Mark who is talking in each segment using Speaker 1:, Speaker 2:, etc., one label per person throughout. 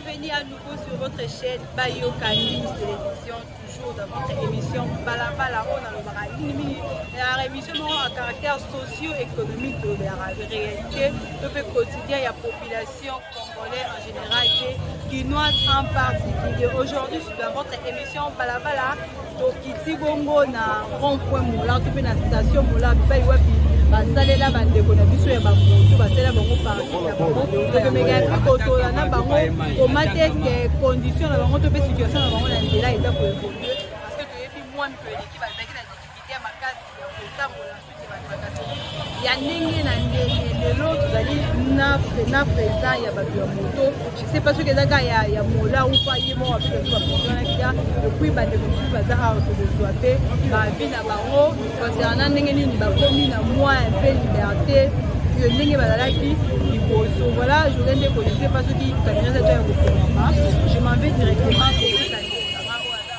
Speaker 1: Bienvenue à nouveau sur votre chaîne Bayoka News Télévision, toujours dans votre émission Balabala. On a le émission à caractère socio-économique de la réalité, le quotidien et la population congolaise en général et kinoise en particulier. Aujourd'hui, dans votre émission Balabala, tokiti bongo na rond point Mola, tout na station Mola, bipai wapi basalela bandeko na biso ya bamoto basalela bango parking na bango tokomeka mpe kosola na bango koma te eske condition na bango to mpe situation na bango na nzela eza koevolue parce que toyebi mwa mikolo eleki bazalaki na difficulté ya makasi ya kotambola suki ya batracasserie ya ndenge na ndenge. Lelo tozali na président ya bato ya moto, je sais pas soki eza kaka ya Mola ou pas, ye moko ape bato baporte wana kia. Et puis bandeko mosusu baza awa, tokozwa mpe baavis na bango concernant ndenge nini bakomi na mwa un peu liberté que ndenge bazalaki liboso. Voilà, jose ndeko, je sais pas soki caméra eza ya kofongama, je m'en vais directement kokuta ndeko nanga oyo aza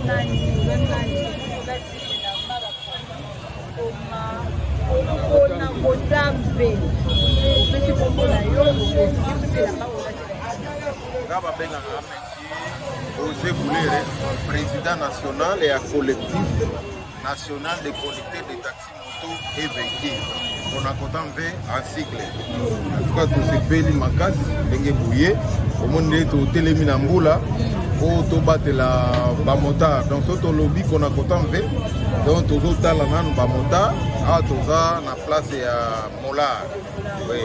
Speaker 1: nani nani koma mpona kotambe opesi kombo na yo, biso mpe elamba olati.
Speaker 2: Nga babengaka monsieur José Boulere, président national ya Collectif national des conducteurs de taxi moto et véhicule, CONACOTAMV en sigle. En tout cas, tosepeli makasi ndenge boye omoni nde totelemi na mbula po tobatela bamotard. Donc so tolobi CONACOTAMV, donc tozotala nanu bamotard. Awa toza na place ya Molar, oui.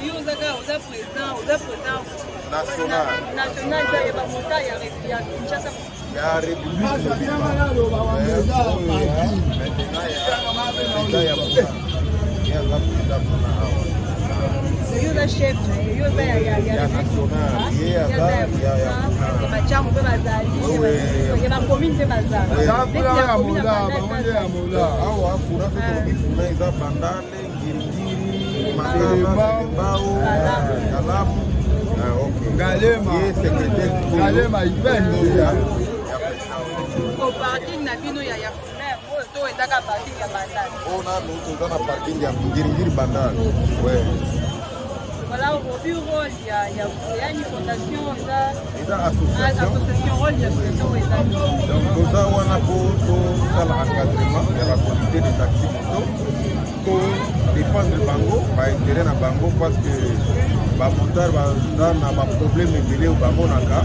Speaker 1: Yo ozaka, oza président, oza président
Speaker 2: national.
Speaker 1: National ya bamotard ya Kinshasa?
Speaker 2: Ya République mobimba. Maintenant ya président ya motard, ye aza président mpona awa.
Speaker 1: Yo oza chef na ye, yo oza ya
Speaker 2: national, ye aza ya
Speaker 1: bachambo mpe bazali ya bacommune mpe bazali.
Speaker 2: Awa Funa, so tolobi Funa, eza Bandale, Ngiringiri, Makala, Bao, Kalamu.
Speaker 3: Ngalema.
Speaker 2: Ye secrétaire.
Speaker 3: Ngalema,
Speaker 2: ya
Speaker 1: Parking na bino ya Funa oyo to ezaka parking ya Bandale?
Speaker 2: Oyo nanu toza na parking ya Ngiringiri, Bandale, ouais.
Speaker 1: Voilà, obi rôle ya yani fondation eza?
Speaker 2: Eza association.
Speaker 1: Association, rôle ya association oyo eza?
Speaker 2: Donc toza wana po tosala encadrement ya baconducteur de taxi moto, to défendre bango, baintérêt na bango, parce que bamotard baza na baproblème ebele oyo bamonaka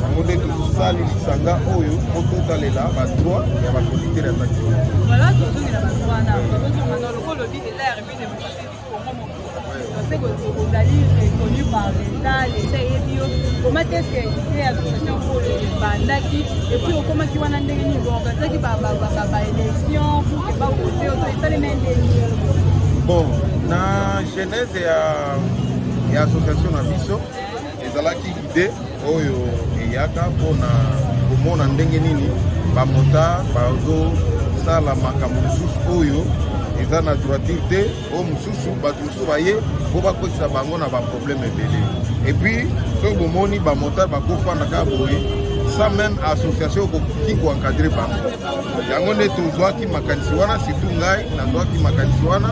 Speaker 2: bango. Nde tosali lisanga oyo po totalela badroit ya baconducteur ya taxi moto.
Speaker 1: Voilà, tozongela bato wana, tozonga na lokolo olobi eza ya République démocratique du Congo mobimba, parce que ozali reconnu par l'État, l'État eyebi yo. Comment est ce que idée ya association oyo ebandaki et puis okomaki wana ndenge nini? Boorganisaki baélection pour que bavote oto esalemi ndenge?
Speaker 2: Bon, na genèse ya association na biso, ezalaki idée oyo eyaka mpona komona ndenge nini bamotard bazosala makambo mosusu oyo eza na droiture te, oyo mosusu bato mosusu baye mpo bakotisa bango na baproblème ebele. Et puis soki bomoni bamotard bakofanda kaka boye sans même association ekoki koencadre bango, yango nde tozwaki makanisi wana. Surtout ngai nazwaki makanisi wana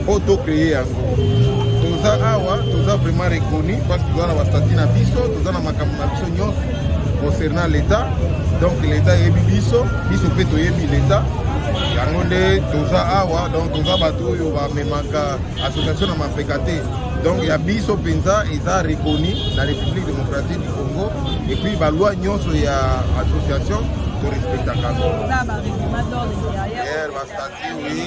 Speaker 2: mpo tocréer yango. Toza awa, toza vraiment reconnu parce que toza na bastatut na biso, toza na makambo na biso nyonso concernant l'État. Donc l'État eyebi biso, biso mpe toyebi l'État. Yango nde toza awa. Donc toza bato oyo bamemaka association na mapeka te. Donc ya biso mpenza eza reconnu na République démocratique du Congo et puis baloi nyonso ya association torespectaka yango. Bastatut, oui,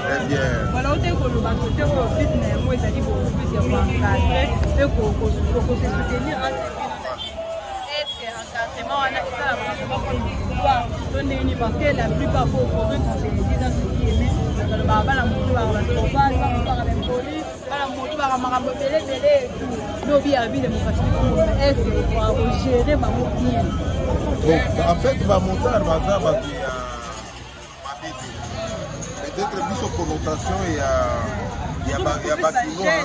Speaker 2: très bien.
Speaker 1: Voilà, ote koloba kote oyo but na yango ezali beaucoup plus ya koencadre mpe kose soutenir entre bino na bino. Est ce que encadrement wana esalamaka vraiment comme pouvoir to ndenge nini? Parce que la plupart, faut faudrait qu'on se le dise entre guillemets, balobaka bana moto baka basauvage, baka baimpoli, bana moto baka makambo ebele ebele. Lobi ya République démocratique du Congo, est ce que kogérer bango bien?
Speaker 2: Bon, en fait bamotard baza bato ya mabe te. Peut-être biso connotation ya bakinois.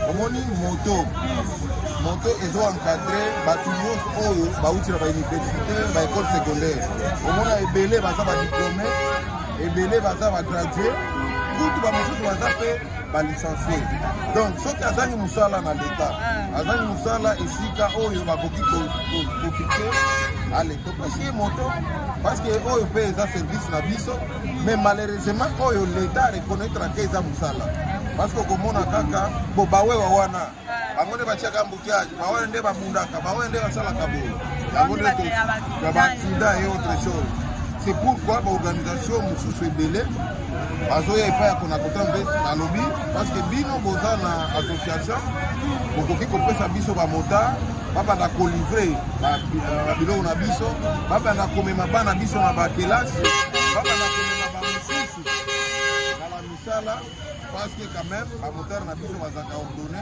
Speaker 2: Omoni, moto ezo encadre bato nyonso oyo bauti na bauniversité, baécole secondaire. Omona ebele baza badiplômé, ebele baza bagradue. Kutu bamosusu baza mpe balicencie. Donc soki azangi mosala na leta, azangi mosala esika oyo bakoki kofixe, ale topesi ye moto, parce que oyo mpe eza service na biso. Mais malheureusement oyo leta reconnaîtraka eza mosala, parce que okomona kaka bo bawewa wana, bango nde batiaka embouteillage, baoyo nde babundaka, baoyo nde basalaka boye, yango nde baaccident et autre chose. C'est pourquoi baorganisation mosusu ebele bazoya epai ya Konakota mpe balobi, parce que bino boza na association, bokoki kopesa biso bamotard, babanda kolivre babiloko na biso, babanda komema bana biso na bakelasi, babanda komema bamosusu na bamisala, parce que quand même bamotard na biso bazalaka ordonné.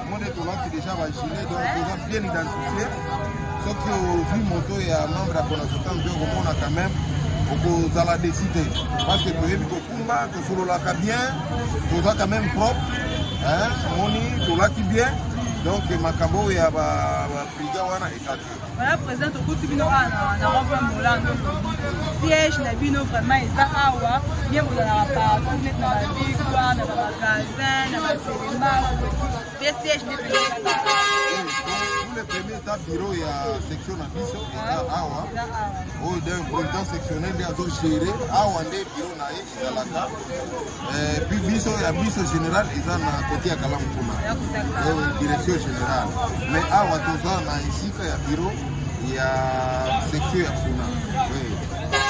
Speaker 2: Omoni tolati déjà bagilet, donc toza bien identifié. Soki ozwi moto ya membre ya Konakota mpe, okomona quand même okozala déçu te, parce que toyebi kokumba, tosololaka bien, toza quand même propre, omoni tolati bien. Donc makambo oyo ya babriga wana eza te.
Speaker 1: Voilà, président, tokuti bino awa na rond-point Molando. Siège na bino vraiment eza awa bien? Bozalaka partout, neti na bavictoire, na bamagasin, na baselema mpe siège nde?
Speaker 2: Pour le premier eza bureau ya section na biso, eza awa. Oyo de président sectionnel nde azogere awa, nde bureau na ye ezalaka. Puis biso ya biso général eza na côté ya Kalamu kuna, direction générale. Mais awa toza na esika ya bureau ya section ya Funa.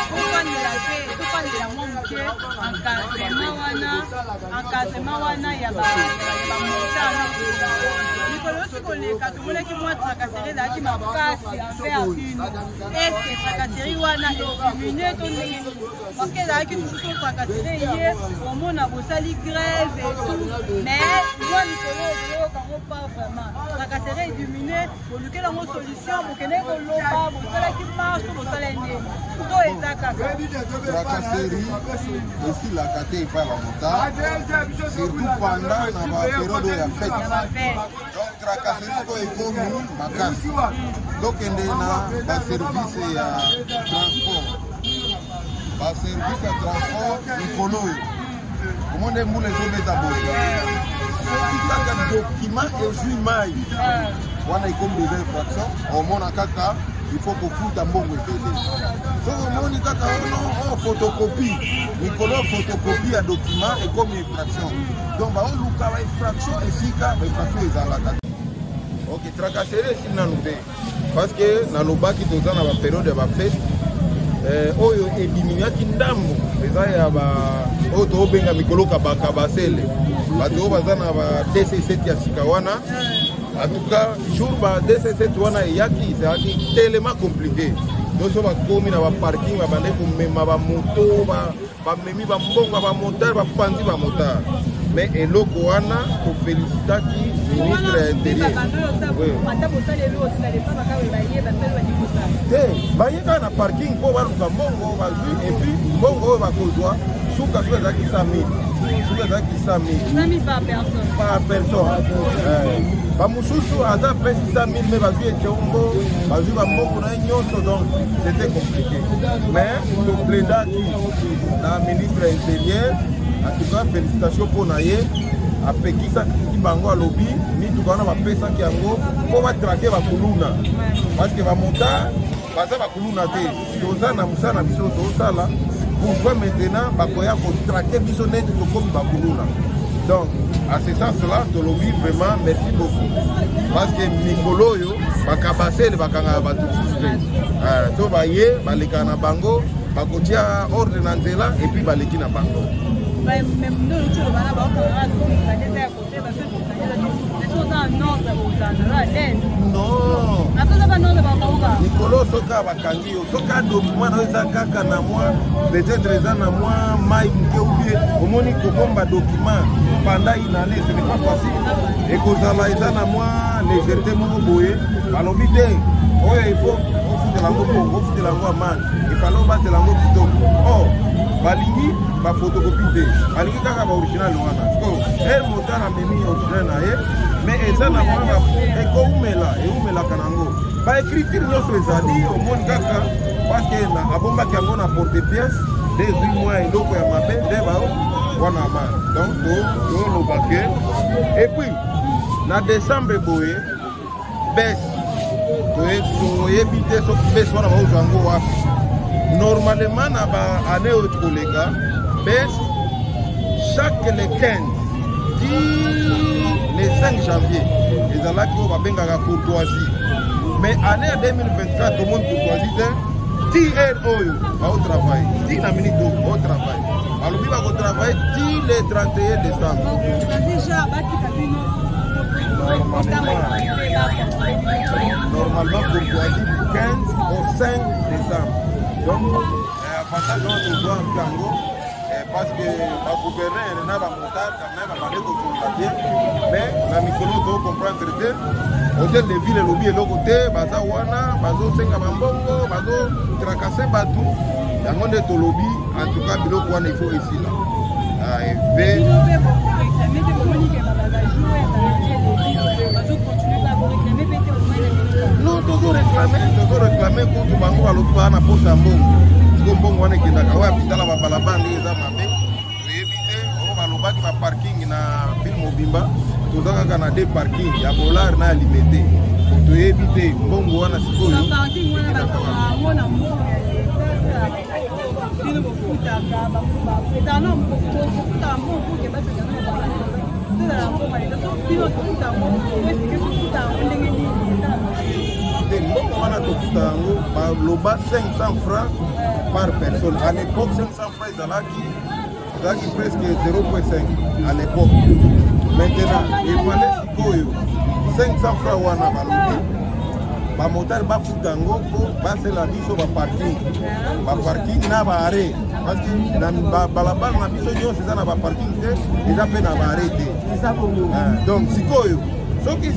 Speaker 1: Tofandela mpe, tofandela mwa moke encadrement wana ya bamotard. Mikolo osi koleka, tomonaki mwa tracasserie ezalaki makasi envers bino. Est-ce tracasserie wana ediminue to ndenge nini? Parce que ezalaki toujours so tracasserie ye, omona bosali grève et tout, mais mwa mikolo ozoyokango pas vraiment. Tracasserie ediminue, bolukeli yango solution, bokendeki koloba, bosalaki marche to bosala ndeni to eza kaka?
Speaker 2: Tracasserie esilaka te epai ya bamotard, surtout pendant na bapériode oyo ya fête. Donc tracasserie sikoyo ekomi makasi. Tokende na baservice ya transport. Baservice ya transport, mikolo oyo omoni mbula ezobeta boye, soki kaka document ezwi mai wana, ekomi déjà infraction. Omona kaka il faut kofuta mbongo ebele. Soki omoni kaka ono o photocopie, mikolo photocopie ya document ekomi infraction. Donc baoluka bainfraction esika bainfraction ezalaka. Ok, tracasserie esili nanu te, parce que nalobaki toza na bapériode ya bafête. Oyo ediminuaki ndambo eza ya oyo toobenga mikolo kabasele, bato oyo baza na ba DC7 ya sika wana. En tout cas, jour ba DC7 wana eyaki, ezalaki tellement compliqué. Nyonso bakomi na baparking, babandaki komema bamoto, bamemi bambongo ya bamotard, bapanzi bamotard. Mais eloko wana, tofélicitaki ministre ya Intérieur te. Baye kaka na parking mpo baluka mbongo, bazwi. Et puis mbongo oyo bakozwa, suka soki ezalaki 100 000, soki ezalaki 100
Speaker 1: 000
Speaker 2: par personne. Bamosusu aza apesi 100 000, mais bazwi econgo, bazwi bambongo na ye nyonso. Donc c'était compliqué, mais toplaidaki na ministre ya Intérieur. En tout cas, félicitation mpo na ye, apekisaki bango. Alobi mituka wana bapesaki yango mpo batraquer bakuluna, parce que bamotard baza bakuluna te. Toza na mosala na biso tozosala. Pourquoi maintenant bakoya kotraquer biso neti tokomi bakuluna? Donc à ce sens là, tolobi vraiment merci beaucoup, parce que mikolo oyo bakabasele bakangaka bato lisusu te. So baye balekaka na bango, bakotia ordre na nzela et puis baleki na bango.
Speaker 1: Mais nde oluti oloba na baokangaka mikanda ya kote, basoza nordre, bozala à l'aise?
Speaker 2: Non.
Speaker 1: Asoza banordre bakauka.
Speaker 2: Mikolo soki bakangi yo, soki document na yo eza kaka na mwa, peut-être eza na mwa mai moke, ou bien omoni kobomba document pendant une année, ce n'est pas facile, ekozala eza na mwa légèreté moko boye, balobi te oyo il faut ofutela yango mbongo, ofutela yango amende, ifale obatela yango kitoko. Or balingi baphotocopie te, balingi kaka baoriginal wana. Sikoyo ere motard amemi original na ye, mais eza na mwa ekoumela, eumelaka nango, baécriture nyonso ezali, omoni kaka parce que abombaki yango na porte pièce nde ezwi mwa eloko ya mabe nde. Wana amande. Donc toloba ke et puis na décembre boye baisse, toyebi te soki baisse wana bakozwa yango wapi. Normalement na baannée oyo tokoleka, baisse chaque le 15 ti le 5 janvier ezalaki oyo babengaka courtoisie. Mais année ya 2024 tomoni courtoisie te. Ti heure oyo baotravaille, ti na minute oyo baotravaille, balobi bakotravaille ti le 31 décembre. Normalement courtoisie du 15 au 5 décembre. Donc avantage wana tozwa yango parce que bagouverneur na bamotard quand même babande kosolola bien. Mais na mikolo tocomprendre te, hôtel de ville elobi eloko te. Baza wana bazosenga bambongo, bazotracasser bato. Yango nde tolobi, en tout cas biloko wana il faut esila. Mpe
Speaker 1: Bino mpe boréclame te? Bomoni ke bajour ya bazocontinue kaka, boréclame mpe te omai na minute?
Speaker 2: Non, tozoréclame, tozoréclame kutu. Bango balobi baa na posa ya mbongo. Siko mbongo wana ekendaka wapi? Tala babalabala ndenge eza mabe, toyebi te. Oyo balobaki baparking na ville mobimba, toza kaka na deux parking, ya Bolar na ya Limete. Toyebi te mbongo wana sikoyo.
Speaker 1: Baparking wana batonga yango na mbongo ya leta. Bino bofutaka, ezala no bofutaka mbongo pour que batonga yango na balabala. Tozala mbongo ya leta, so bino tofuta yango, explique tofuta yango ndenge nini esala?
Speaker 2: Te, mbongo wana tofuta yango, baloba 500 francs par personne. À l'époque 500 francs ezalaki presque 0.5 à l'époque. Maintenant efale sikoyo 500 francs wana balobi bamotari bafuta yango mpo basela biso baparking, baparking na baarrêt, parce que na balabala na biso nyonso eza na baparking te, eza mpe na baarrêt te. Donc sikoyo soki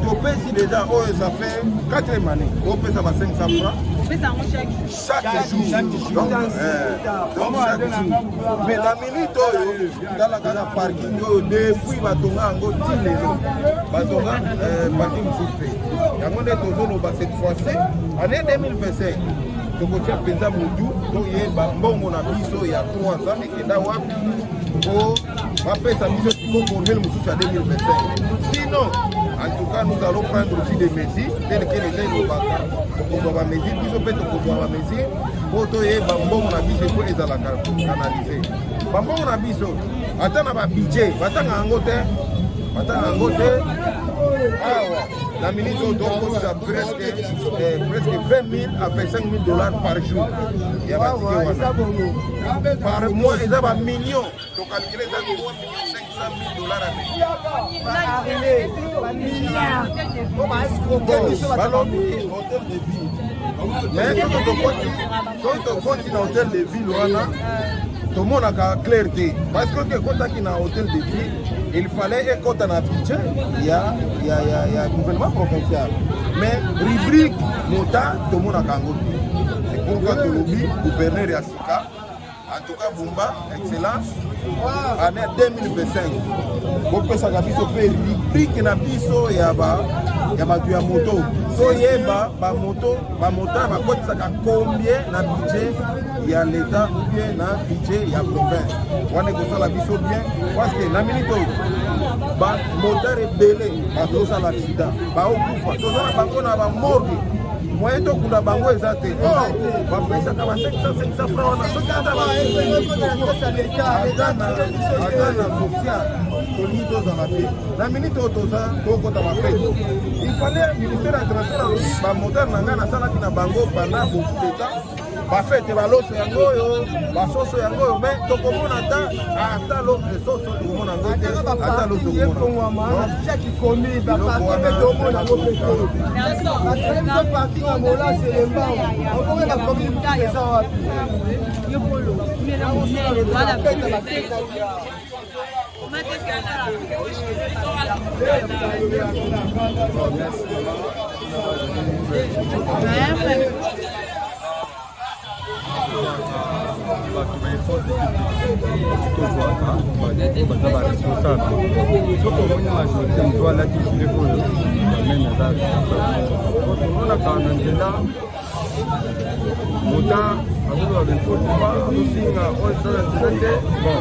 Speaker 2: topesi déjà oyo, ça fait 4e année topesa ba 500 francs
Speaker 1: Opesa yango chaque
Speaker 2: chaque jour. Donc chaque jour. Mais la minute oyo, tala kaka parking oyo, depuis batonga yango ti lelo batonga parking mosusu te. Yango nde tozoloba, cette fois-ci année 2025 tokotia mpenza motu, toyeba mbongo na biso ya 3 ans ekenda wapi, po bapesa biso siko formule mosusu ya 2025. Sinon, en tout cas, nous allons prendre aussi des mesures telles que leta elobaka tokozwa bamesure. Biso mpe tokozwa bamesure mpo toyeba mbongo na biso efo ezalaka canalisé. Bambongo na biso, ata na babudget batanga yango te, batanga yango te. Awa na minute oyo tokotisa presque 20 000 à 25 000 $ par jour ya batike wana. Par mois eza bamillion, tocalcule eza 3 500 000 dollars américains. Balobi hôtel de ville, mais soki tokoti na hôtel de ville wana, tomonaka clair te, parce que soki ekotaki na hôtel de ville, il fallait ekota na budget ya gouvernement provincial. Mais rubrique motard tomonaka yango te. C'est pourquoi tolobi gouverneur ya sika, en tout cas Bumba, excellence, année 2025 bopesaka biso mpe rubrique na biso ya bato ya moto, toyeba bamoto, bamotard bakotisaka combien na budget ya l'état ou bien na budget ya province. Wana ekosala biso bien, parce que na minute oyo bamotard ebele bazosala accident, baokufa, toza na bango na bamorgue, moyen tokunda bango eza te. Or bapesaka ba 500 500 francs wana. Soki ata na social, tolingi tozala te. Na minute oyo toza tokota bafête, il fallait ministère ya transport alobi bamotard na ngai nasalaki na bango pendant beaucoup de temps, bafête, baloso yango oyo, basoso yango oyo. Mais tokomona ata soso tokomona yango te, ata loso tokomona.
Speaker 3: Chaque commune baparking mpe tomona yango mpe te. Biso parking ya Mola Selembao, okoki na commune mosusu eza wapi?
Speaker 1: Yo polo wana. Comment est-ce que ça?
Speaker 4: Bato baeffort tozwaka, baza baresponsable. Soki omoni majorité, moto alati gilet oyo amene aza responsable. Omonaka na nzela. Motard azoloba n'importe quoi, azofinga oyo eza na nzela te. Bon,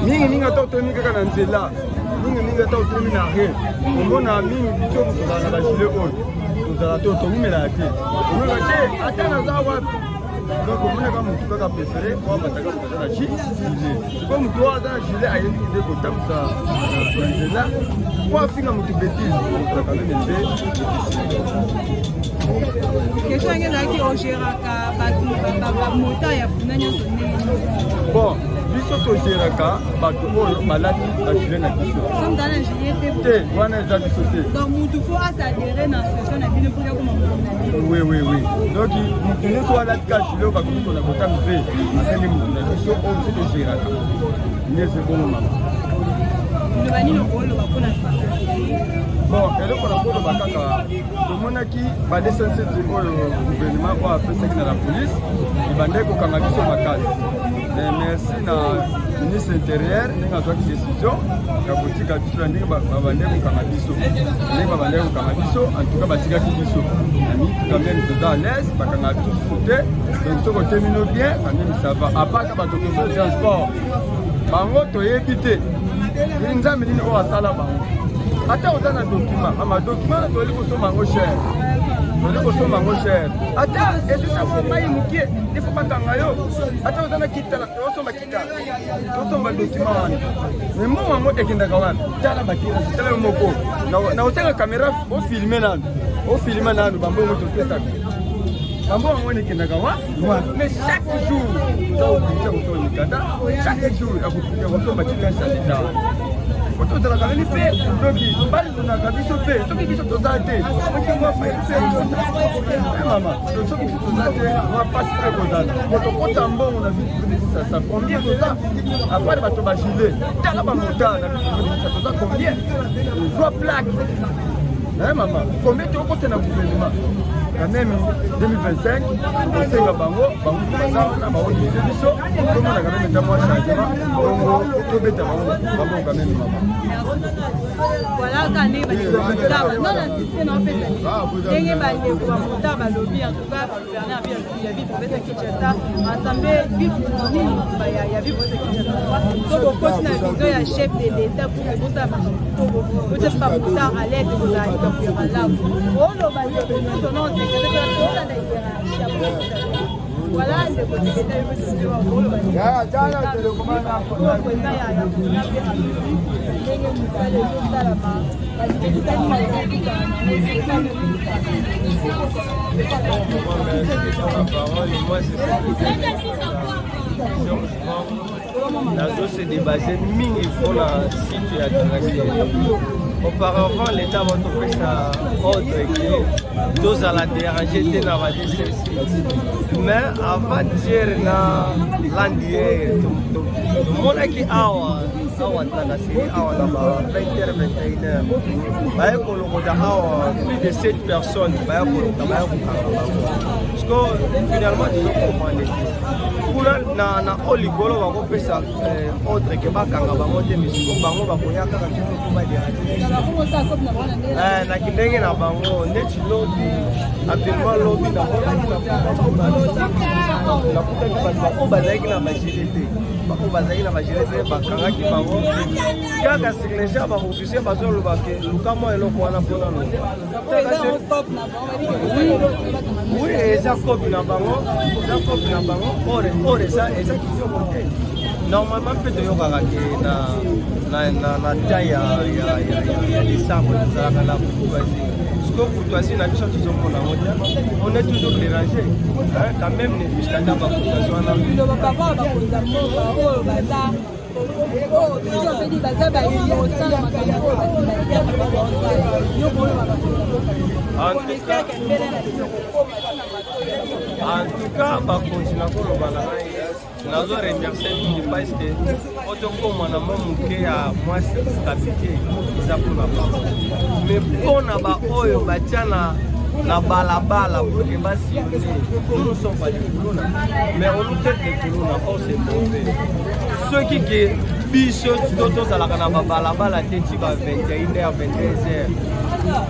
Speaker 4: mingimingi ata otomi kaka na nzela, mingimingi ata otomi na rien, omona mingi biso tozala na bagile oyo tozala to towumelaka te, omona te ata naza wapi. Donc omonaka motu kaka préféré oyo amataka moto aza na gilet. Sikoyo motu oyo aza na gilet ayebi nde kotambusa na nzela po afinga motu betise, ozalaka meme nde.
Speaker 1: Question yange ezalaki, ogéraka bato bamotard ya Funa nyonso ndenge nini?
Speaker 4: Bon, biso togéraka bato oyo balati bagilet na biso.
Speaker 1: So moto na gilet te?
Speaker 4: Te, wana eza biso te.
Speaker 1: Donc mutu faut asadhérer na association na bino mpo yakoma moto na bino?
Speaker 4: Oui, oui, oui. Donc mutu nyonso oyo alati ka gilet oyo bakoki kona kotanga mpe azali mutu na biso oyo biso togéraka nde bongo, mama.
Speaker 1: Liloba nini okoloba mpona?
Speaker 4: Bon, eloko na koloba kaka, tomonaki ba 207 oyo gouvernement oyo apesaki na la police ebandaki kokanga biso makasi. Mais merci na ministre intérieur ndenge azwaki décision ya kotika biso na ndenge babandaki kokanga biso, ndenge babandaki kokanga biso. En tout cas batikaki biso na mituka, même toza à l'aise, bakangaka biso susu te. Donc soki otemino bien, quand même ça va. À part bato koso transport, bango toyebi te Nzambe nini oyo asala bango. Ata oza na document, ama document toyeli kosomba yango cher, toyeli kosomba yango cher. Ata ezota mai mokie, ifo bakanga yo. Ata oza na kitala, tosomba kitala, tosomba document wana, mais mbongo yango ekendaka wana. Tala bakirasi, tala yo moko na osenga caméra, ofilme nanu, ofilme nanu bambongo topesaka, bambongo yango wana ekendaka wa. Mais chaque jour toza obligé kosomba mikanda, chaque jour ya kosomba kikanisa leta po tozalaka nini mpe. Donc balonaka biso mpe soki biso toza te, soki mwa fayi mpe mama, soki biso toza te, mwa pasi mpe kozala po tokota mbongo na ville de Kinshasa. Combien toza à part bato bagilet? Tala bamotard na ville de Kinshasa, toza combien? Ozwa plaque na mama, combien tokota na gouvernement? Quand même 2025 tosenga bango, bango baza wana baodirige biso, tomona quand même eza mwa changement, bongo tobeta bango bango quand même, mama.
Speaker 1: Voilà, kaka ndenge bandeko bamotard, non, insiste na opesa ndenge bandeko bamotard balobi. En tout cas gouverneur ya ville province ya Kinshasa, assemblée nini ya ville province ya Kinshasa, so bokoti na vision ya chef de l'État pour que bosala makambo kitoko, botia bamotard à l'aise, ekozala likambo ya malamu. Oloba ndeko nyonso non secrétaire, olanda hiérarchie ya. Voilà, ndeko secrétaire, oloba président ya Funa mpe ndenge mosala ezosalama.
Speaker 5: La parole, moi c'est nazo se débaser mingi mpona site ya tracé. Auparavant, l'État batopesa ordre ke tozala dérange te na ba DCC, mais avant-hier na l'avant-hier tomonaki awa awa tracasserie awa na ba 20 h 21 h, baye kolokota awa plus de 7 personnes, baye kolokota, baye kokanga bango. Parce que finalement tozocomprendre te, kuna na oyo likolo bakopesa ordre ke bakanga bango te, mais siko bango bakoya kaka toujours mpo badéranger biso na kindenge na bango. Neti lobi, actuellement lobi nakutaki bato baoyo bazalaki na bagilet te, baoyo bazalaki na bagilet te, bakangaki bango kaka signature. Baofficier bazoloba ke luka mwa eloko wana mpona loba. Oui, eza kopi na bango, eza kopi na bango. Or eza kitoko te. Normalement mpe toyokaka ke na temps ya décembre tozalaka na courtoisie. Siko courtoisie na biso tozomona yango te, on est toujours dérangé quand même, ne fût-ce ata bacourtoisie wana.
Speaker 1: Bakonza mboka oyo baza oyo toujours apedi baza baosala makambo oyo basala yo koloba.
Speaker 5: En tout cas bakonzi, na koloba na ngai, nazo remercier mingi parce que po tokóma na mwa moke ya mwa stabilité eza mpona bango, mais mpona baoyo batia na balabala pour que bacircule. Nous ne sommes pas des kuluna, mais on nous traite de kuluna. Or c'est mauvais. Soki ke biso to tozalaka na babalabala te ti ba 21 h 22 h,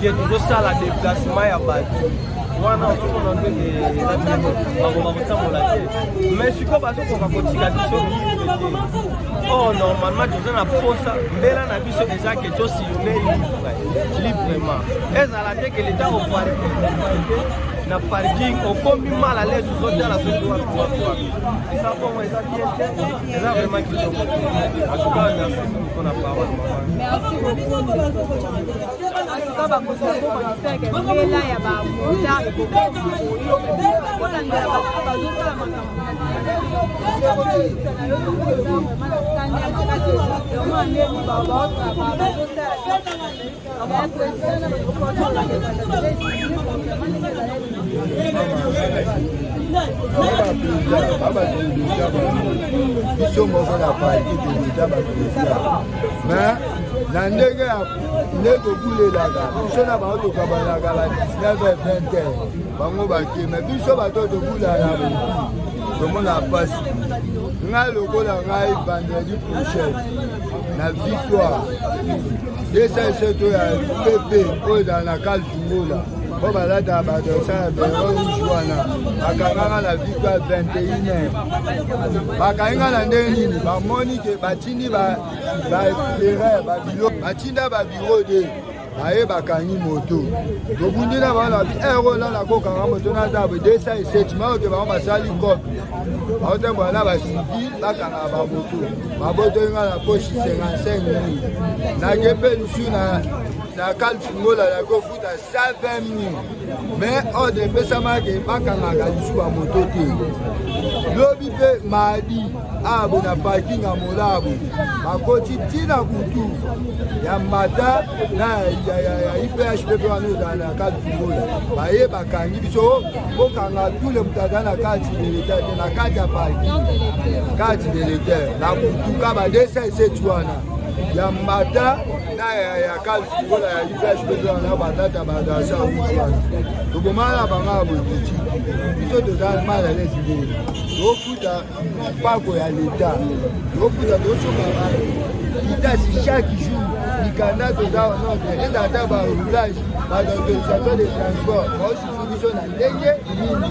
Speaker 5: ke tozosala déplacement ya bato. Wana ozomona ndenge bakoka kotambola te, mais sikoyo bazokoka kotika biso libre te. Or normalement toza na posa, mbela na biso eza ke tosillonne libre, librement. Ezala te ke leta oparke na parking, okomi mal à l'aise, ozotala soki wapi wapi wapi. Eza bongo, eza bien te, eza vraiment kitoko te. En tout cas, merci mpona parole, mama.
Speaker 1: Merci beaucoup. En tout cas, bakonzi ya mboka, j'espère que mbela ya bamotard ekokoma koyoka, kolandela bato bazosala makambo na yo. Toza vraiment na kanda ya makasi, yango ndeni bazosala. Président na
Speaker 3: biso moko na parti toleta baprésident, mais na ndenge ya nde tobulelaka biso na bango, tokabanaka ba 19 20 heures, bango bake, mais biso bato tobulaka na boki, tomona mpasi. Ngai lokola ngai, vendredi prochain na Victoire 207 oyo ya pp oyo ezala na Kalfungola, mpo balataka badosa ya béret rouge wana, bakanganga na Victoire 21 heures. Bakangi nga na ndenge nini? Bamoni ke batindi baerreur, babilo batinda babureau de baye, bakangi moto. Tobundi na bango na bi ere oyo nana kokanga moto na table 207, maoke bango basali cope, baotambola na bacivil, bakanga bamoto, babotoli nga na poche 55 mille. Nake mpe lisu na Kalfungola, nakofuta 120 mille, mais ordre epesamaki bakangaka lisu bamoto te. Lobi mpe mardi abo na parking ya Molabo, bakoti ntina kutu ya mbata na ya IPHP mpe wana ezala na Kalfungola, baye bakangi biso. Bokanga tous les moto aza na carte d'électeur te na kati ya parking, carte d'électeur na kutuka ba 207 wana ya mbata na ya Kalfungola ya IPHP mpe wana batata badasa rouge wana, tobomana na bango ya boyeti. Biso toza mal à l'aise ndenge tofuta mpako ya leta, tofuta, tosomaka vitesse chaque jour, mikanda toza notre, ezala ata baroulage, baautorisation de transport, baosusu biso na ndenge nini?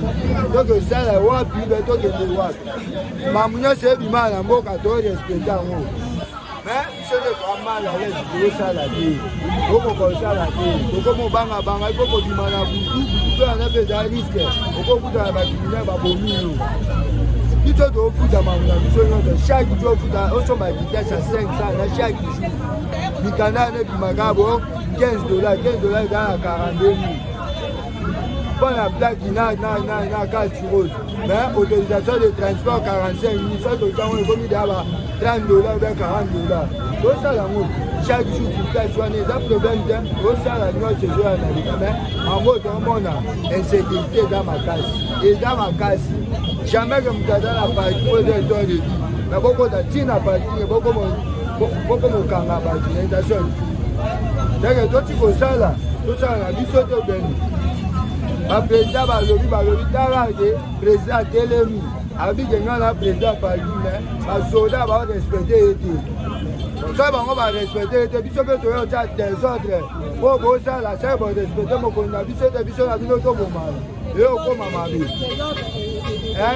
Speaker 3: Tokosala wapi be? Tokende wapi? Mamu nyonso ebima na mboka, torespecte yango, mais biso nde toa mal à l'aise, tokosala te, tokoka kosala te, tokomobangabanga. Ifo kobima na butu butu mpe wana mpe eza risque, okokutana bacriminel, babomi yo. Biso tofuta mamu na biso nyonso chaque jour, ofuta, osomba vitesse ya 500 na chaque jour, mikanda wana ebimaka bo 15 dollar, 15 dollar eza na 42 mille mpo na plaque na carte rose, mais autorisation de transport 45 mille. So totango ekomi deya ba 30 dollar ou 40 dollar. Tosala yango chaque jour vitesse wana, eza problème te, tosala nyonso ezoya na leta, mais bango tomona insécurité eza makasi, eza makasi. Jamais ke moto aza na parking oyo eza état de vie, mais bokota ntina parking, bokomokanga bato na station ndenge toti kosala, tosala na biso te. Beni baprésident balobi, balobi tala ke président atelemi, alobi ke ngai na président parking, mais basoda baorespecte ye te. Soki bango barespecte ye te, biso mpe toyo tia désordre po bosala. Soki borespecte mokonzi na biso te, biso na bino tobomana, eyokoma mabe,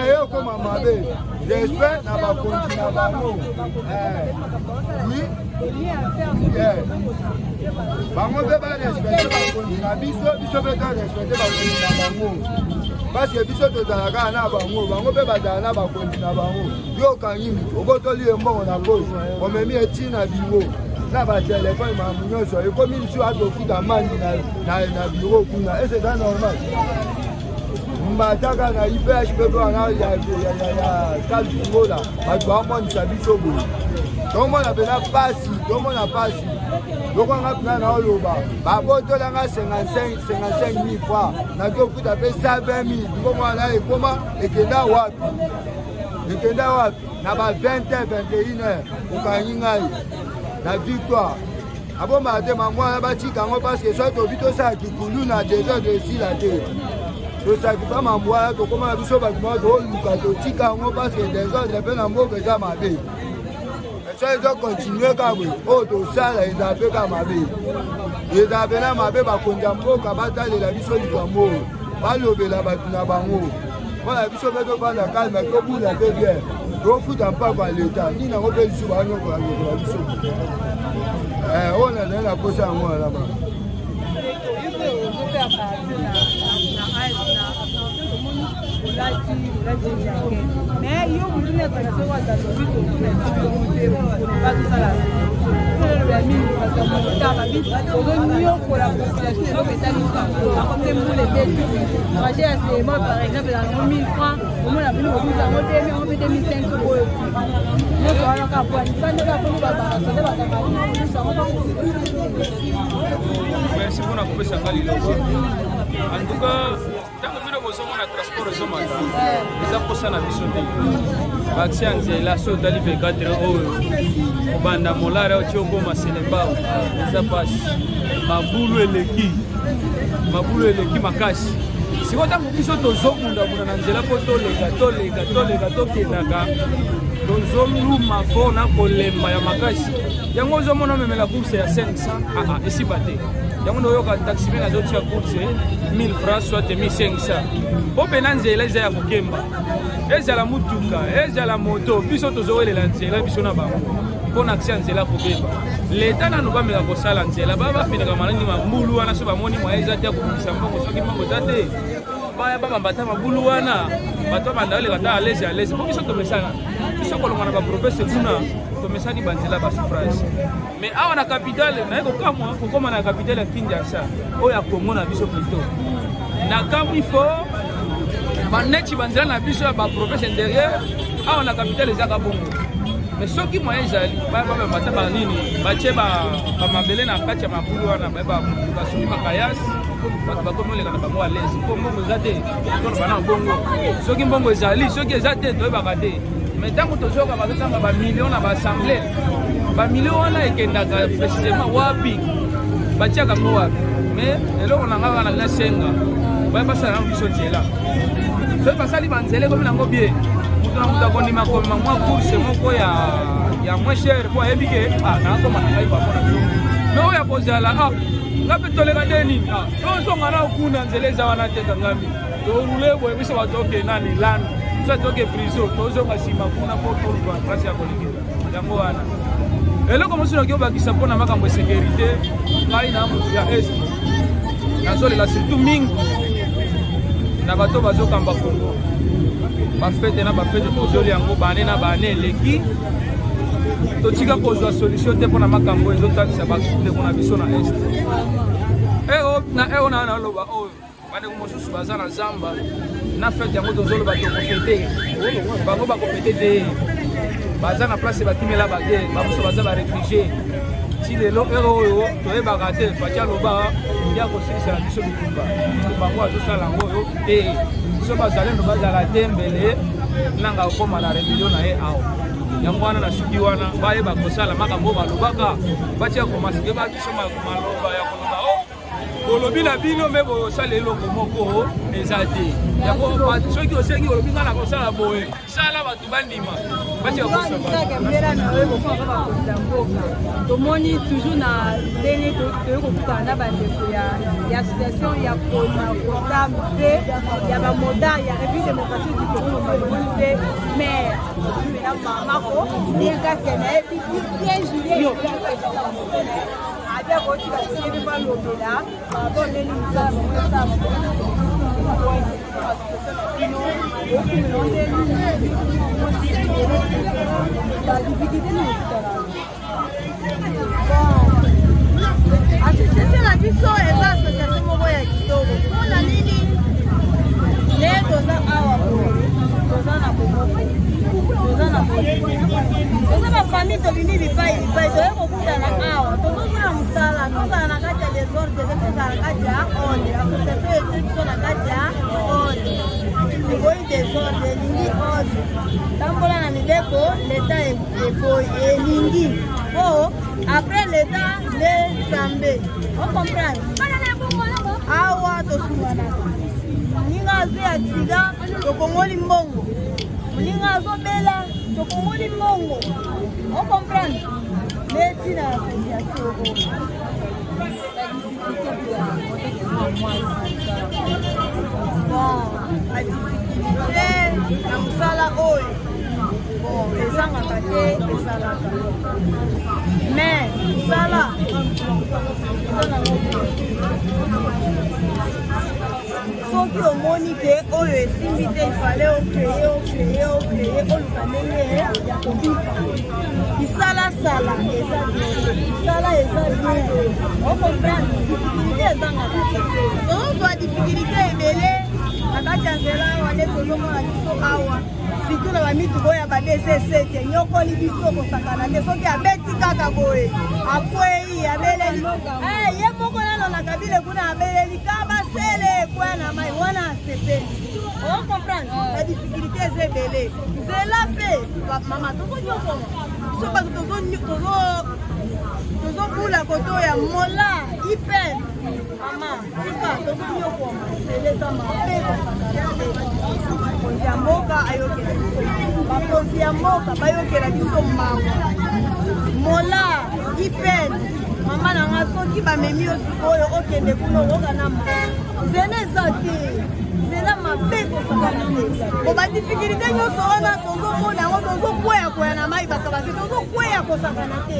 Speaker 3: eyokoma mabe. Respect na bakonzi na bango, oui, bango mpe barespecte bakonzi na biso, biso mpe torespecte bakonzi na bango, parce que biso tozala kaka na bango, bango mpe bazala na bakonzi na bango. Yo okangi moto, obotoli ye mbongo na poche, omemi etina biro na batelefone, makambo nyonso ekomi lisusu azofuta mandi na biro kuna. Ese eza normal? Mbataka na IPH mpe wana ya Kalfungola, bato baomonisa biso boye, tomona mpena pasi, tomona pasi. Lokwanga mpena na oloba, babotolanga 55 mille fois, nazofuta mpe 120 mille. Mbongo wana ekoma, ekenda wapi? Ekenda wapi? Na ba 20 21 heures okangi ngai na Victoire. Abombaka te mambo wana, batika yango, parce que soki tobi tosala kikulu na désordre esila te, tosaki pa mambo wana, tokóma na biso bato moko toluka totika yango, parce que désordre mpe na mboka eza mabe. Soki ezokontinue kaka boye, oyo tosala ezala mpe kaka mabe, ezala mpena mabe. Bakonzi ya mboka batalela biso likambo oyo. Balobela bato na bango mpona biso mpe tofanda kalme, tobula mpe bien, tofuta mpako ya leta. Nini yango mpe lisusu banyokola nyokola biso? Oyo nazali na posa yango wana ba
Speaker 1: Mais yo mutu ozoniokola population. Eloko etali akomi mbula ebeti, trajet ya sema par exemple yango 1000 francs, omona bino kobuta yango 2000, yango mpe 2500. Oyo nyonso wana kaka po libanda kaka mpono babasoda bakanga.
Speaker 6: Merci mpona kopesa nga liloba. En tout cas, ntango bino bozomona transport ezomata, eza mposa na biso te. Baaxe ya nzela, so otali 24 oyo kobanda Molare oti okoma Selembao, eza mpasi, mabulu eleki, mabulu eleki makasi. Sikoyo ntango biso tozobundabunda na nzela mpo toleka, toleka, toleka, tokendaka, tozoluma fort na kolemba ya makasi. Yango ozomona omemela course ya 500, aa esiba te. Yango nde oyoka taximen azotia course 1000 francs soit 1500, mpo mpena nzela eza ya kokemba. Ezala mutuka, ezala moto, biso tozowelela nzela, biso na bango, mpo na akse ya nzela kobeba. Leta nanu bameka kosala nzela, bafinaka manani mabulu wana. So bamoni moyen eza te ya kobimisa mbongo, soki mbongo eza te, baya babamba ata mabulu wana, bato babanda baleka ata alese alese, mpo biso tomesana. Biso kolongwa na baprovince kuna, tomesani banzela basouffrage. Mais awa na capitale, naye kokamwa kokóma na capitale ya Kinshasa oyo ya Kongo na biso plutôt, nakamwi fo baneti banzela na biso ya baprovince intérieure, awa na capitale ezaka bongo. Mais soki moyen ezali, babamba ata banini, batie bamabele na kati ya mabulu wana, basombi makayasi, bato bakomi oleka na bango alese, mpo mbongo eza te. Toloba na bongo, soki mbongo ezali, soki eza te, toyebaka te. Mais ntango tozoyoka bazotanga bamillion na baassemblée, bamillion wana ekendaka précisément wapi? Batiaka yango wapi? Mais eloko na nga kaka nasenga, baya basala nango biso nzela. Soki basali banzela ekomi nango bien, moto na moto akondima komema mwa course moko ya moins cher, po ayebi ke nakoma na ngai bamona biso. Mais oyo ya kozala, nga mpe toleka nde nini, tozonga na kuna, nzela eza wana te, kangami, toroule boye, biso bato oke nani lando, biso toke prison, tozonga nsima kuna mpo toluka place ya kolekela. Yango wana eloko mosusu nakoki obakisa mpona makambo ya sécurité, ngai na motu ya Est, nazolela surtout mingi na bato bazokamba Kongo. Bafete na bafete, tozoli yango bane na bane eleki, totika kozwa solution te mpona makambo ezotalisa bandeko na biso na Est. Na eo na naloba oyo, bandeko mosusu baza na zamba. Na fete yango tozoloba tokofete, bango bakofete te, baza na place bakimela baguerre, bamosusu baza baréfugiés. Ti lelo heure oyo toyebaka te. Fatshi aloba nde akosilisa na biso bitumba, bitumba yango azosala yango oyo te. Biso bazalendo bazala te, mbele nanga okóma na rébellion na ye awa. Yango wana na suki wana, bayeba kosala makambo oyo balobaka, batia komasike biso maloba ya koloba o bolobi na bino, me bosala eloko moko eza te. Yango soki osengi, olobi ngai na kosala boye, sala, bato bandima, batika.
Speaker 1: Tomoni toujours na ndenge toyei kokutana na bandeko ya association ya Komakosa mpe ya bamotard ya République démocratique du Congo. Tomoni mpe maire mpena mamako bien kasi nayebi bien Julien abi akotika biso balobela par ndeni mosala bango esala bino okumela ndeni badifficulté nini okutana.
Speaker 7: Association na biso eza association moko ya kitoko. Mpona nini? Nde toza awa boye, toza na bomoko, toza na toza bafamille, tobimi bipai bipai, toye kokutana awa, tozosala mosala. Tozala na kati ya désordre te, tozala na kati ya ordre. Association etie biso na kati ya ordre, eboyi désordre, elingi ordre. Tambola na mibeko, leta eboyi, elingi po après leta nde Nzambe. Ocomprendre? Awa tosunganaka. Moninga azwi accident, tokongoli mbongo. Moninga azobela, tokongoli mbongo. Ocomprendre? Nde ntina ya association oyo. Bon, badifficulté na mosala oyo, bon, ezangaka te, ezalaka, mais mosala eza nango. Soki omoni ke oyo esimbi te, ifale ocreye, ocreye, ocreye, oluka ndenge ya kobika. Bisalasala eza bien, bisala eza bien, ocomprendre. Difficulté ezangaka te, tozozwa difficulté ebele na kati ya nzela awa nde tozomona biso awa, surtout na bamituka oyo ya ba dcc enyokoli biso kosakana te. Soki abeti kaka boye, akwei, abeleli ye moko nano na kabile kuna, abeleli kabasele ekwea na mai wana, asepeli. Ocomprendre, badifficulté eza ebele. Nzela mpe, mama, tozonyokoma biso bato tozobula koto ya mola ipene. Mama, tika, tozonyokoma, nzela eza mabe kosakana te. Mokonzi ya mboka ayokela biso, bakonzi ya mboka bayokela biso mawa. Mola ipene, mama na nga, soki bamemi yo sikoyo, okende kuna, okoka na ma nzela eza te, nzela mabe kosakana te. Po badifficulté nyonso wana tozomona yango, tozokweya kweya na mai bato bate, tozokweya kosakana te,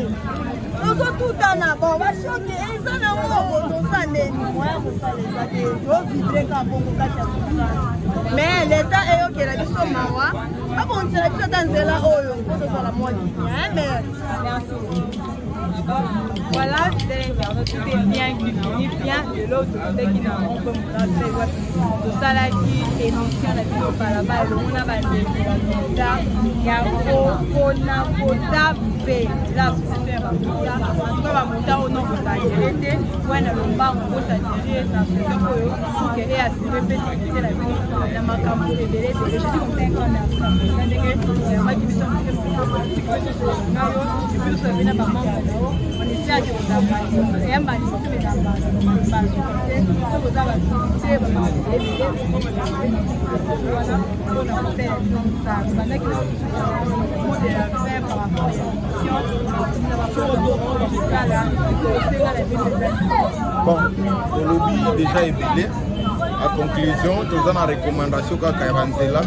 Speaker 7: tozotutana. Bon, bashoke eza nango, toza ndeni moya kosala eza te, tovivre ka bongo kati ya souffrance. Mais l'État eyokela biso mawa, babongisela biso ata nzela oyo mpo tozala mwa kimia. Mais
Speaker 1: merci. Voilà, fidèle internaute, tout est bien qui finit bien. De l'autre côté qui n'a pas tosalaki émission na bino balabala elongo na bandeko bamonta ya kokona kota mpe la association ya bamonta. Antuka bamonta oyo non kosadere te wana lombango, kosadere na association oyo pour que easure mpe sécurité na bino na makambo ebele ebele. Je dis comme ça, un grand merci na président ndenge oyambaki biso motema na yo, et puis tosola mpe na bamembre na yo. On espère que eyamba liboso ezamba te, soki oza baactivité bamakambo ebele wana mpona kosala bino mosala. Tobandaki na mot de la fin par rapport ya émission na baporo kosala kosenga na bino eza.
Speaker 2: Bon, tolobi déjà ebele. A conclusion, toza na recommandation kaka ya banzela,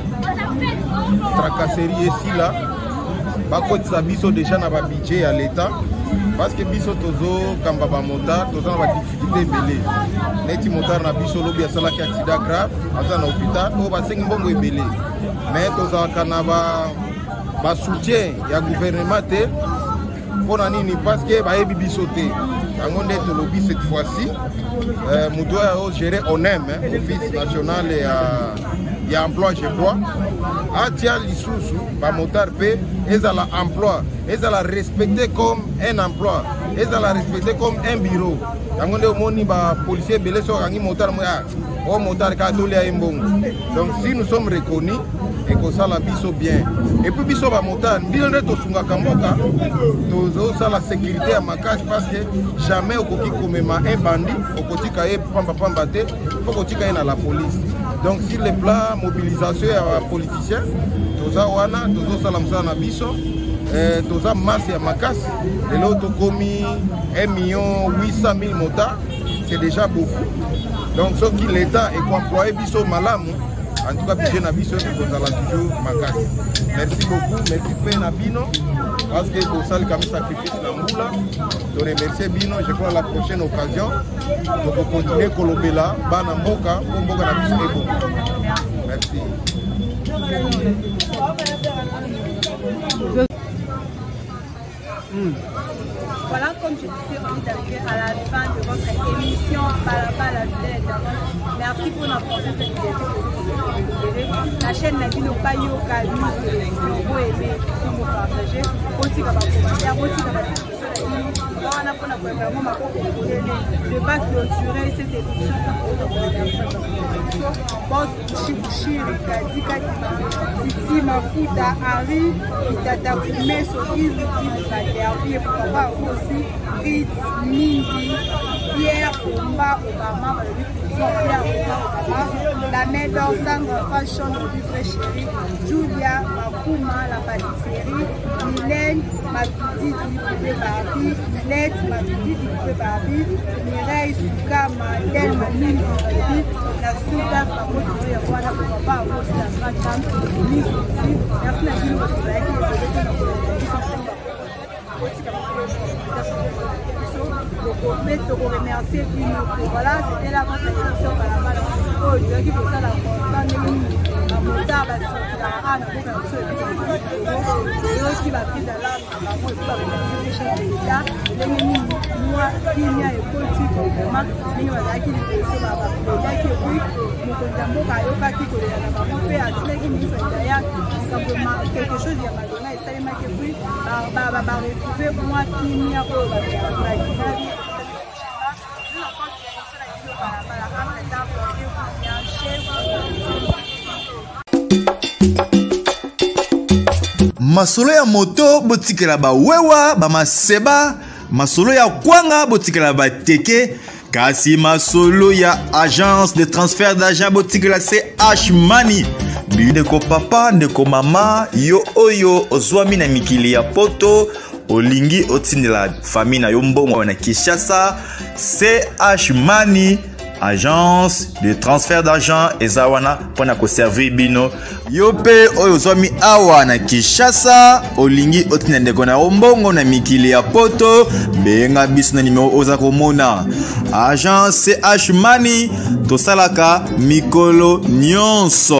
Speaker 2: tracasserie esila, bakotisa biso déjà na babudget ya l'État, parce que biso tozokamba bamotard, toza na badifficulté ebele. Neti motard na biso lobi asalaki accident grave, aza na hôpital oyo basengi mbongo ebele, mais tozalaka na basoutien ya gouvernement te. Mpo na nini? Parce que bayebi biso te. Yango nde tolobi cette fois-ci, moto oyo azogere ONEM, Office national ya emploi, je crois, atia lisusu bamotard mpe ezala emploi, ezala respecté comme un emploi, ezala respecté comme un bureau. Yango nde omoni bapolicier ebele soki akangi motard mo o motard kaka tolia ye mbongo. Donc si nous sommes reconnus, ekosala biso bien. Et puis biso bamotard, bino nde tosungaka mboka, tozosala sécurité ya makasi, parce que jamais okoki komema un bandit, okotika ye pambapamba te, faut kotika ye na la police. Donc sur le plan mobilisation ya bapoliticien, toza wana, tozosala mosala na biso. Toza masse ya makasi. Lelo tokomi 1 million 800 000 motards, c'est déjà beaucoup. Donc soki l'État ekoemploye biso malamu, en tout cas budget na biso ekozala toujours makasi. Merci beaucoup, merci mpe na bino, parce que bosali kami sacrifice na mbula. Toremercie bino. Je crois la prochaine occasion tokokontinue kolobela bana mboka mpo mboka na biso ebonga. Merci.
Speaker 1: Voilà, comme je disais, on est arrivé à la fin de votre émission Balabala Fidèle Internaute. Merci pour notre confiance et fidélité. La chaîne na bino Bayoka News Télévision, vous aimez, vous partagez, botika ba commentaire, botika ba discussion na bino. Wana mpona koyeba yango maboko polele. Je vais pas clôturer cette émission sans pour autant Boss Bushiri, Kadi Kadima, Titi Mafuta, Harry, Tata Kumeso, Ilu Ilu, Baderbi, et pourquoi pas aussi Rit Mingi, Pierre Omba Obama, balobi Pierre Omba Obama, la main d'or Sandra Fashion, balobi vrai chéri, Julia Makuma, la pâtisserie, Mylène Matudidi Poupée Barbie, Lette Matudidi Poupée Barbie, Mireille Sukama, Delma Mingi, balobi na suka bango toyo yango wana papa akosi la grande dame, merci na bino bato bazalaki ebele mpona kolanda biso. Botika biso mpe tokoremercie bino. Voilà, c'était là votre émission Balabala oyo tozalaki kosala constat ndenge nini bamotard basirkulaka awa na mboka na biso. Eyoki bacri d'alarme na bango epi baremercie chef de l'État ndenge nini mwa kimia ekoti vraiment ndenge bazalaki liboso baplodaki. Epuis mokonzi ya mboka ayokaki kolela na bango mpe atindaki ministre intérieur, likambo quelque chose ya malonga esalemaki, epuis baretrouve mwa kimia oyo bato.
Speaker 8: Masolo ya moto botikela bawewa bamaseba, masolo ya kwanga botikela bateke, kasi masolo ya agence de transfert d'argent botikela CH Money. Ndeko papa, ndeko mama, yo oyo ozwami na mikili ya poto, olingi otindela famille na yo mbongo na Kinshasa, CH Money agence de transfert d'argent eza wana mpona koservir bino. Yo mpe oyo ozwami awa na Kinshasa, olingi otinda ndeko na yo mbongo na mikili ya poto, benga biso na nimero oza komona. Agence CH Money, tosalaka mikolo nyonso.